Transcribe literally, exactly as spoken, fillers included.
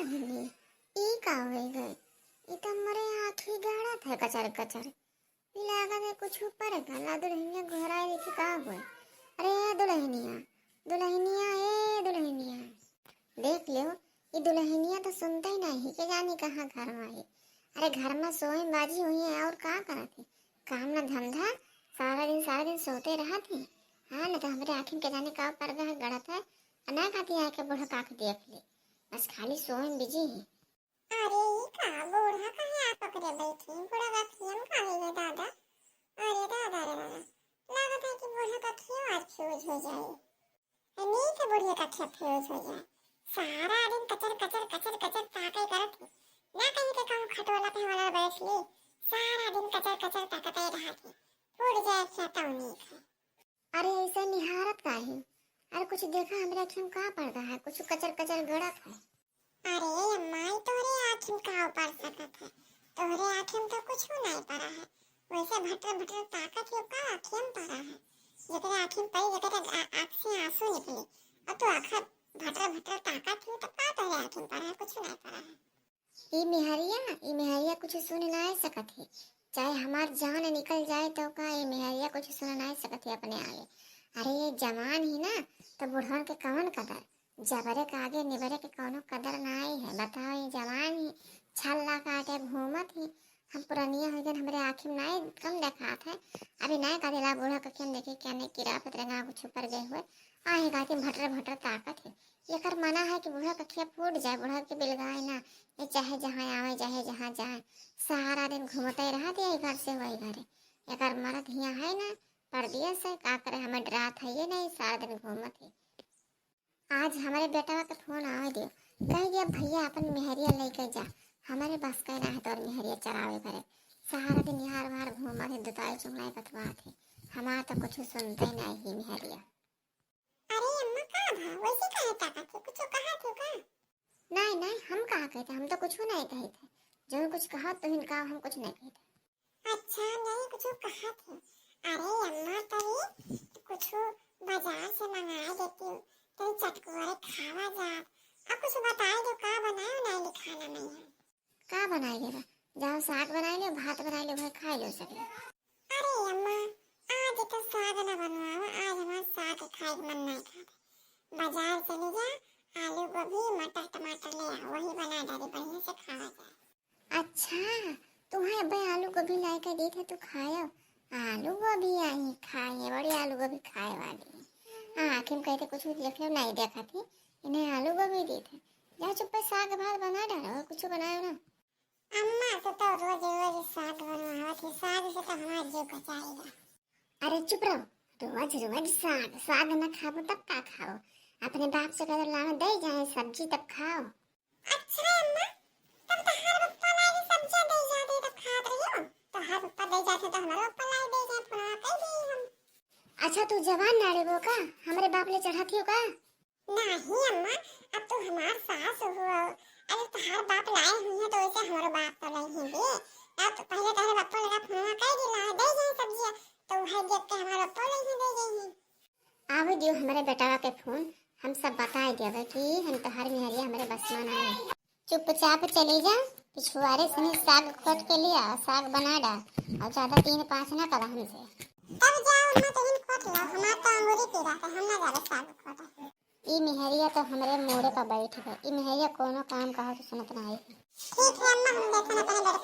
दुलहिनी, ई का होइ गए? ई त हमरे आँखी गड़त है कचर कचर। ई लागत है कुछ ऊपर है का? ला दुलहिनिया गोहराए देखी का होए। अरे ए दुलहिनिया, दुलहिनिया, ए दुलहिनिया। देख लेव, ई दुलहिनिया त सुनतइ नाहीं, के जानी कहाँ घर मा है। अरे घर मा सोए बाजी हुई है और का करत है? काम ना धंधा, सारा दिन, सारा दिन सोते रहत है। हाँ, न त हमरे आँखिन के जाने का पर्दा है गड़त है, आ ना कहती आके बूढ़ा काख देख ले। बस खाली सोए में बिजी है। अरे ई का, बूढ़ा काहे आ पकड़े बैठी? बूढ़ा का खियम का है ये दादा? अरे दादा रे दादा, लागत है कि बूढ़ा का खियम आज फ्यूज हो जाए। नीक है बुढ़िया का खियम फ्यूज हो जाए। सारा दिन कचर कचर कचर कचर ताके करत है। ना कहीं के कहूँ खटोला पे वाला बैठ ले, सारा दिन कचर कचर ताकते रहत है। फूट जाए खिया तौ नीक है। अरे ऐसे निहारत काहे? अरे कुछ देखा, हमरे आँखी में का पर्दा है? कुछ कचर कचर गड़त है। अरे अम्मा, ई तोहरे आँखी में का पड़ सकत है? तोहरे आँखी में तो कुछ नहीं पड़ा है। वैसे भटर भटर ताकत हो का आँखी में पड़ा है? जेकरे आँखी में पड़ी, जेकरे आ-, आँख से आंसू निकले, और तू आँख भटर भटर ताकत हो, तो का तोहरे आँखी में पड़ा है? कुछ नहीं पड़ा है। ई मेहरिया, ई मेहरिया कुछ सुन नाय सकत है। चाहे हमार जान निकल जाए तो का ई मेहरिया कुछ सुन नाय सकत है अपने आगे। अरे ये जवान ही ना, तो बुढ़वन के कवन कदर? जबरे के आगे निबरे के कौनो कदर नाय है। बताओ ये जवान ही छल्ला काटे घूमत ही। हम पुरनिया हो गए, हमरे आँखी में नाय कम देखात है। अभी नाय का दिला बूढ़ा कखियन देखे क्या नहीं किराफत रंगा कुछ ऊपर गए हुए। आहे गाती भटर भटर ताकत है। एकर मना है कि बूढ़ा कखिया फूट जाए, बूढ़ा के बिलगाए ना, ये चाहे जहाँ आवे, चाहे जहाँ जाए, सारा दिन घूमते रहत है घर से वही घरे। एकर मरद हियाँ है ना, परदेस है, का करे, हमें डरात है ये नहीं, सारा दिन घूमत है। आज हमरे बेटवा के फोन आवे दे, कह दिया भैया अपन मेहरिया लेके जा, हमरे बस के ना है तोर मेहरिया चरावे करे, सारा दिन यार वार घूमत है, दुताई चुंगलाई बतवात है, हमार तो कुछ सुनते नहीं ही मेहरिया। अरे अम्मा, का भा? वैसे काहे ताकत हो? कुछ कहा थो का? नहीं, नहीं, हम कहा कहते, हम तो कुछ नहीं कहे थे। जो कुछ कहा तो इनका हम कुछ नहीं कहे थे। अच्छा, नहीं कुछ कहा थे। अरे अम्मा, तभी कुछ बाजार से मंगा देती हूँ, तभी चटकुआरे खावा जात। अब कुछ बताए दो, का बनाए ना खाना में है? का बनाए रे? जाओ साग बनाए लो, भात बनाए लो, भाई खाए लो सब। अरे अम्मा, आज तो साग ना बनवावा, आज हमार साग खाए के मन नहीं करत। बाजार चली जा, आलू गोभी मटर टमाटर ले आओ, वही बना डाली, बढ़िया से खावा जाए। अच्छा, तुम्हें अब्बे आलू गोभी लाए के दी थे, तू खायो। आलू गोभी आई खाए, बड़ी आलू गोभी खाए वाली है। हाँ, आखिर कहते कुछ भी देख लो, नहीं देखा थी, इन्हें आलू गोभी दी थे। जा चुप्पे साग भात बना डालो, कुछ बनायो ना। अम्मा से तो रोज रोज साग बनवावत है, साग से तो हमार जीव कचाएगा। अरे चुप रहो, रोज रोज साग, साग न खाबो तब का खाओ? अपने बाप से कह दो लावे दे जाए सब्जी तब खाओ। अच्छा अम्मा, तब तोहार पप्पा लाए के सब्जियां दे जाते तब खात रहियो? तोहार पप्पा दे जाते तो हमारे पप्पा लाए दे जाए, फोन कह दे हम। अच्छा तू जवान नाड़े वो का, हमरे बाप ले चढ़ाती हो का? नाही अम्मा, अब तू हमार सास हो। अरे तोहार बाप लाए हुई है तो वैसे हमारे बाप तो लाई है बे। अब तो पहले तोहरे बापो लगा फोनवा कर दिला, दे जाए सब्जिया, तो वह देख के हमारे बापो लाई है, दे जाए है। आवे दियो हमारे बेटावा के फोन, हम सब बताए देवे कि हम तोहार मेहरिया हमारे बस में ना है। चुपचाप चली जा, पिछुआरे से ही साग खोट के लिया, साग बना डाल, और ज्यादा तीन पाँच ना करा हमसे। तब जाओ अम्मा, तो इन खोट लो, हमार तो अंगूरी पीरा, तो हम ना जावे साग खोटे। ई मेहरिया तो हमरे मोड़े पर बैठ गए। ई मेहरिया कोनो काम कहो तो सुनत ना आई। ठीक है अम्मा, हम देखन अपने लड़का